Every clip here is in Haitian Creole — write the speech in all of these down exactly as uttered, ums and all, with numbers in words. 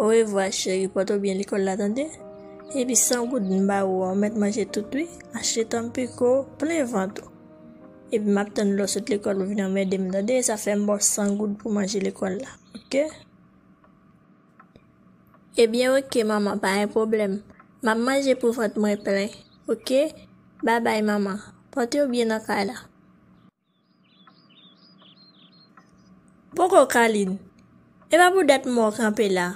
Orevwa cheri, pòte w byen lekòl la tande. Epi san goud m ba ou a, ou mèt manje tout wi. Achte tanpiko plen vant ou. Epi m ap tann lè w sot lekòl ou vin anmède m tande, sa fè m ba w san goud pou manje lekòl la, oke? Ebyen oke manman, pa gen pwoblèm. M ap manje pou vant mwen plen, oke? Babay manman, pòte w byen nan kay la. Poko Kalin, e pa pou dat m wè w kanpe la.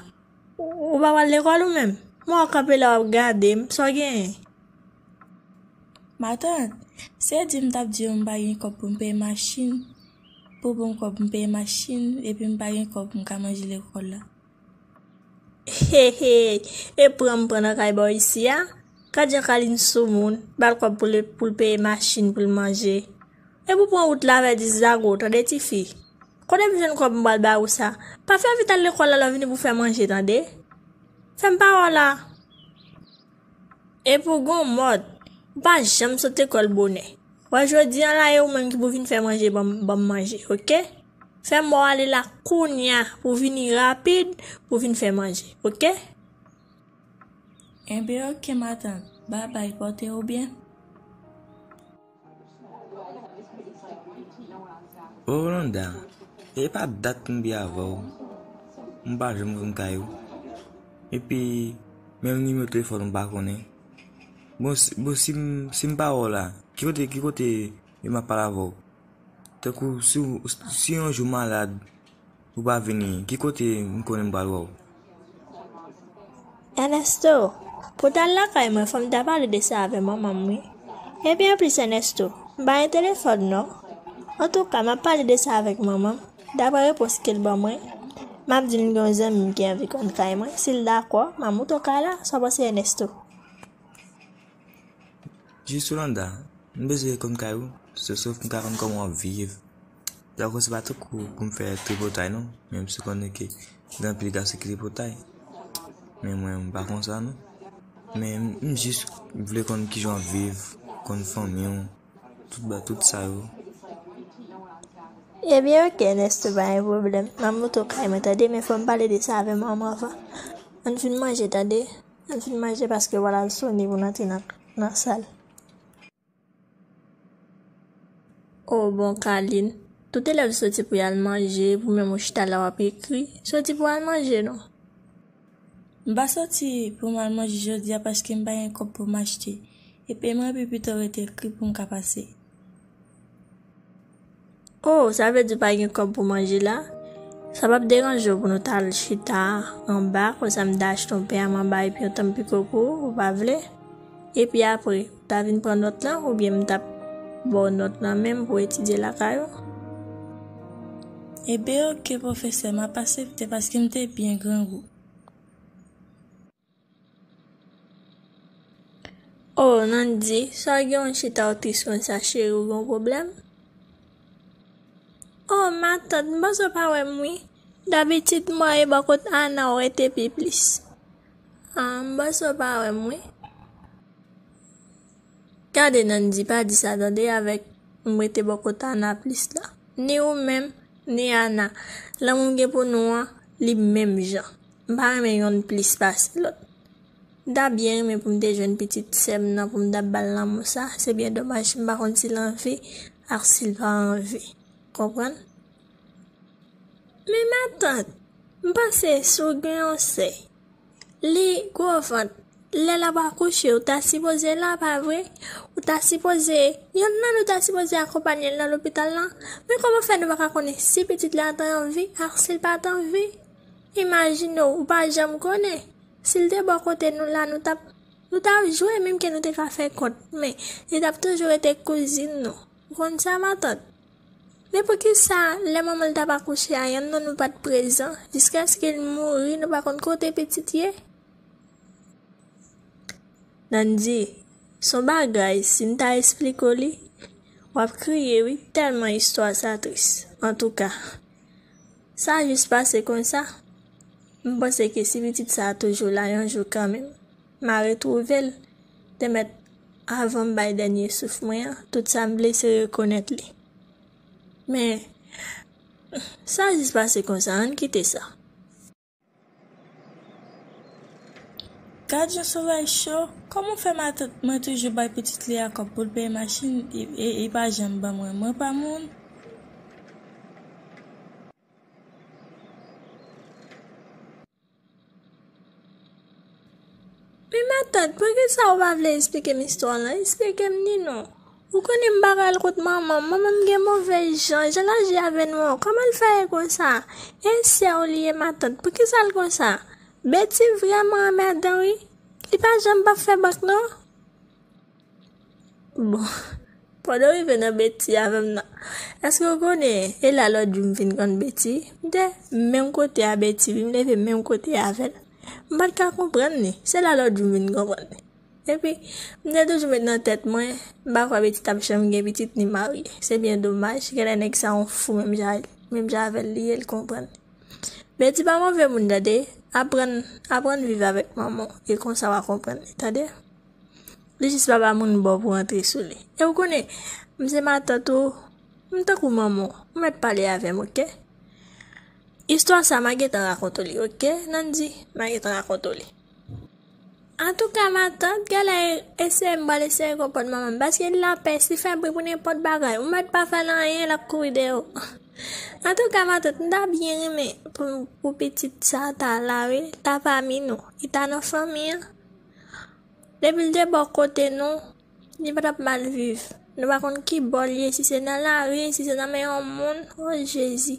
Ou pa pral lekòl ou menm? M wè w kanpe la w ap gade m, sa w genyen? Matant, se di m t ap di yo m pa gen kòb pou m peye machin, pou ban m kòb pou m peye machin, epi m pa gen kòb pou m ka manje lekòl la. Hehe, e pran m pran nan kay bò isi a? Gad jan Kalin soumoun, ba l kòb pou l, pou l peye machin pou l manje. E pou pran wout la avè dis zago, tande tifi. Kote m jwenn kòb m pral ba ou sa? Pa fè vit al lekòl la lè w vini pou fè manje, tande? Fè m pawòl la. E pou gon mòd, ou pa janm sot lekòl bonè. Wè jodi a la e ou menm ki pou vin fè manje ban m, ban m manje, oke? Fè m wè w ale la kounya pou vini rapid pou vin fè manje, oke? Enben oke matant, babay, pòte w byen. O Rolanda, e pa dat m byen avè w. M pa janm konn kay ou. Epi, menm nimewo telefòn ou m pa konnen. Bon, si, bon, si m, si m pa wè w la, ki kote, ki kote m ap pale avè w? Tankou si, w- si yon jou w malad, ou pa vini, ki kote m konnen m pral wè w? Ernesto, pou w t al lakay mwen, fò m ta pale de sa avè manman m, wi. Epi anplis, Ernesto, m pa gen telefòn, non. Antouka, m ap pale de sa avèk manman m, daprè repons ke l ban mwen. M ap di l m gen yon zanmi m ki anvi konn kay mwen. Si l dakò, m ap monte w kay la, sa w panse, Ernesto? Jis Rolanda, m bezwen konn kay ou, se sof m ka konn kòman w ap viv. Dakò, se pa tankou pou m fè tripotay non, men m si konnen ke gen anpil gason ki tripotay. Men mwen, m pa konsa non. Men m, m jis vle konn kijan w ap viv, konn fanmi w, tout ba, tout sa yo. Ebyen, oke, Ernesto, pa gen pwoblèm. M ap monte w kay mwen, tande, men fò m pale de sa avè manman avan. Ann fin manje, tande. Ann fin manje paske w al sone pou n antre nan, nan sal. O bon, Kalin, tout elèv soti pou y al manje, pou menm ou chita la w ap ekri, soti pou w al manje non. M pa soti pou m al manje jodi a paske m pa gen kòb pou m achte. Epi mwen pi pito rete ekri pou m ka pase. O, sa vle di w pa gen kòb pou manje la? Sa p ap deranje w pou nou t al chita anba, konsa m ta achte yon pen a manba epi yon tanpiko pou ou, ou pa vle? Epi apre, ou ta vin pran nòt lan, oubyen m t ap ba w nòt lan menm pou w etidye lakay ou? Ebyen oke, pwofesè, m ap aksepte paske m te byen grangou. O, Nandy, sa w gen w chita w tris konsa, cheri, w gen yon pwoblèm? O, matant, m panse w pa wè m, wi. Dabitid, m wè e bò kot Ana w rete pi plis. A, m panse w pa wè m, wi. Gade, Nandy, pa di sa, tande, avèk m rete bò kot Ana plis la. Ni ou menm, ni Ana. Lanmou m gen pou nou an, li menm jan. M pa renmen yonn plis pase lòt. M ta byen renmen pou m te jwenn pitit sè m nan pou m ta ba l lanmou sa. Se byen domaj, m pa konn si l anvi ak si l pa anvi. Konprann? Men matant, m panse si w gen yon sè, li gwo vant, lè l ap akouche, ou ta sipoze la, pa vre? Ou ta sipoze, yonn nan nou ta sipoze akonpaye l nan lopital lan. Men kòman fè nou pa ka konnen si pitit la t anvi ak si l pa t anvi? Imajine w, ou pa janm konnen. Si l te bò kote nou la, nou t ap, nou t ap jwe, menm ke nou te ka fè kont. Men, li t ap toujou rete kouzin nou. Ou konn sa, matant? Men poukisa, lè manman l t ap akouche a, yonn nan nou pa t prezan, jiskaske l mouri, nou pa konn kote pitit ye? Nandy, s on bagay, si m ta esplike w li, w ap kriye, wi, tèlman istwa sa tris. Antouka, sa jis pase konsa. M panse ke si pitit sa a toujou la, yon jou kanmenm, m a retwouve l, te mèt avan m bay dènye souf mwen an, tout sa m vle se rekonèt li. Men, sa jis pase konsa, ann kite sa. Gad yon sovay cho. Kòman w fè matant mwen toujou bay pitit li a kòb pou l peye machin, e, e, e pa janm ban mwen? Mwen pa moun. Men matant, poukisa ou pa vle esplike m istwa w lan? Esplike m li non. Ou konnen m pa ka al kot manman m. Manman m gen move jan, jan l aji avè nou an. Kòman l fè ye konsa? E sè w li ye matant, poukisa l konsa? Beti vrèman anmèdan wi. Li pa janm pa fè bak non. Bon, pandan w rive nan Beti avè m nan, èske w konnen e la lòt jou m vin konn Beti? M te menm kote a Beti wi, m leve menm kote avè l. M pa t ka konprann li, se la lòt jou m vin konprann li. Epi, m te toujou met nan tèt mwen, m pa kwè Beti t ap janm gen pitit ni marye. Se byen domaj, genlè nèg sa yon fou menm jan, menm jan avè l li ye, l konprann. Beti pa move moun tande, aprann, aprann viv avèk manman w, e konsa w a konprann li, tande? Li jis pa ba moun bò pou antre sou li. E ou konnen, m se matant ou, m tankou manman w, ou mèt pale avè m, oke? Istwa sa, m a gentan rakonte w li, oke, Nandy? M a gentan rakonte w li. Antouka, matant, genlè eseye, m pral eseye konprann manman m, paske li lapès, li fè bri pou nenpòt bagay. Ou mèt pa fè l anyen, l ap kouri dèyè w. Antouka, matant, m ta byen renmen pou, pou pitit sa ta la, wi. Li ta pami nou, li ta nan fanmi an. Depi l te bò kote nou, li pa t ap mal viv. Nou pa konn ki bò l ye, si se nan lari, si se nan men yon moun. O Jezi.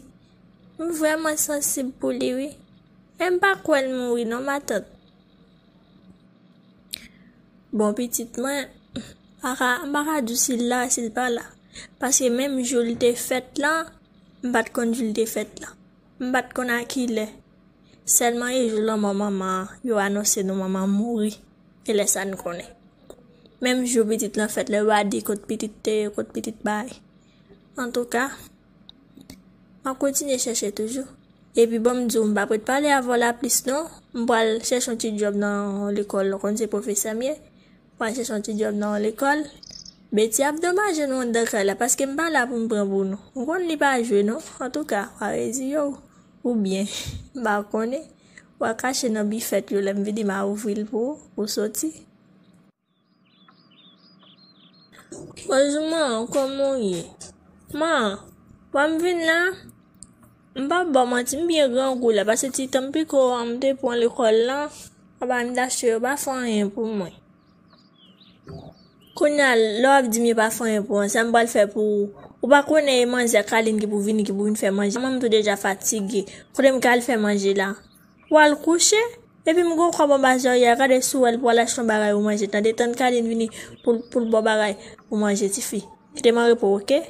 M vrèman sansib pou li, wi. Men m pa kwè l mouri non, matant. Bon, pitit mwen, m pa ka, m pa ka di w si l la, si l pa la. Paske menm jou l te fèt lan, m pa t konn jou l te fèt lan. M pa t konn a kilè. Sèlman e jou lanmò manman an, yo anonse nou manman an mouri. E lè sa n konnen. Menm jou pitit lan fèt, lè yo a di kot pitit te ye, kot pitit bay. Antouka, m ap kontinye chèche toujou. Epi bon, m di w, m p ap ret pale avè w la plis non. M pral chèche yon ti djòb nan yon lekòl, ou konn se pwofesè m ye. M pral chèche yon ti djòb nan yon lekòl. Beti ap domaje nou anndan kay la, paske m pa la pou m pran pou nou. Ou konn li pa jwe non. Antouka, w a reziye w. Oubyen, m pa konnen. W a kache nan bifèt yo, lè m vini m a ouvri l pou ou, pou w soti. Bonjou man, kòman w ye? Man, wè m vin la, m p ap ba w manti, m byen grangou la, paske ti tan m piko an m te pran lekòl lan, anba m t achte yo pa fè anyen pou mwen. Kounye a, lè w ap di m yo pa fè anyen pou mwen, sa m pral fè pou ou? Ou pa konnen e manzè Kalin ki pou vini, ki pou vin fè manje. Manman m tou deja fatige. Kote m ka al fè manje la? W al kouche, epi m gen yon kòb anba zòrye a, gade si w wè l pou w al achte yon bagay ou manje. Tande, tann Kalin vini pou, pou l ba w bagay ou manje, tifi. Kite m an repo, oke?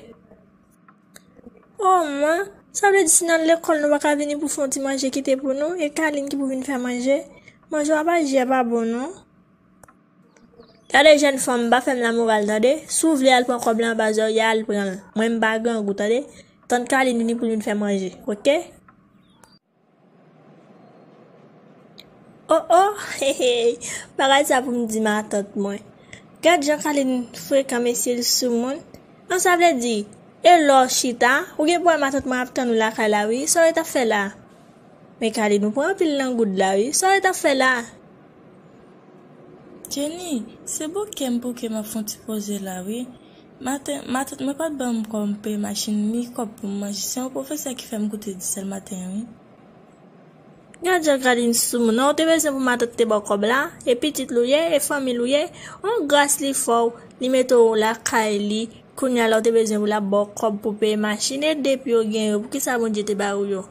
O, man, sa vle di si nan lekòl nou pa ka vini pou fè yon ti manje kite pou nou, e Kalin ki pou vin fè manje? Manje w ap aji a pa bon, non. Gade jèn fanm, pa fè m lamoral, tande? Si w vle al pran kòb la anba zòrye a, al pran l. Mwen, m pa grangou, tande? Tann Kalin vini pou l vin fè manje, oke? O, o, hey, hey, bagay sa pou m di matant mwen. Gad jan Kalin frekan, mesye, l soumoun. An, sa vle di, e lè w chita, ou gen pou wè matant mwen ap tann ou lakay la, wi. Sa w ret ap fè la? Men Kalin, ou pran anpil nan goud la, wi. Sa w ret ap fè la? Jenny, se bouke m bouke m ap fè yon ti poze la, wi. Maten, matant mwen pa t ban m kòb pou m peye machin, ni kòb pou m manje. Se yon pwofesè ki fè m goute disèl maten an, wi. Gad jan Kalin soumoun. Ou te bezwen pou matant te ba w kòb la? E pitit l ou ye? E fanmi l ou ye? On gras li fè w, li mete w lakay li. Kounye a la ou te bezwen pou l ap ba w kòb pou peye machin. E depi w gen yo, poukisa Bondye te ba ou yo?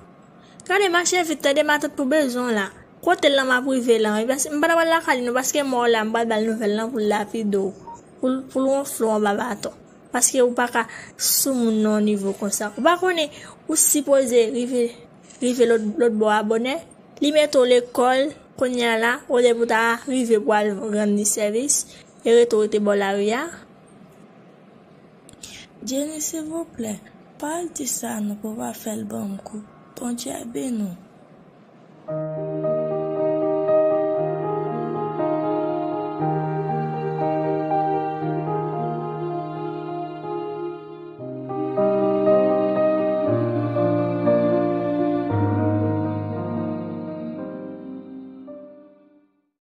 Gade, mache vit, tande, matant pou bezwen w la. Kote l lan m ap rive lan, wi, paske m pa t ap al lakay li non, paske mò w la, m pral ba l nouvèl lan pou l lapide w, pou l, pou l wonfle w anba baton. Paske ou pa ka soumoun nan yon nivo konsa. Ou pa konnen ou sipoze rive, rive lòt, lòt bò a bonè. Li mete w lekòl, kounye a la, olye pou w ta rive pou al rann li sèvis, e rete w rete bò lari a. Jenny, silvouplè, pa al di sa non pou w pa fè l ban m kou. Bondye ap beni w.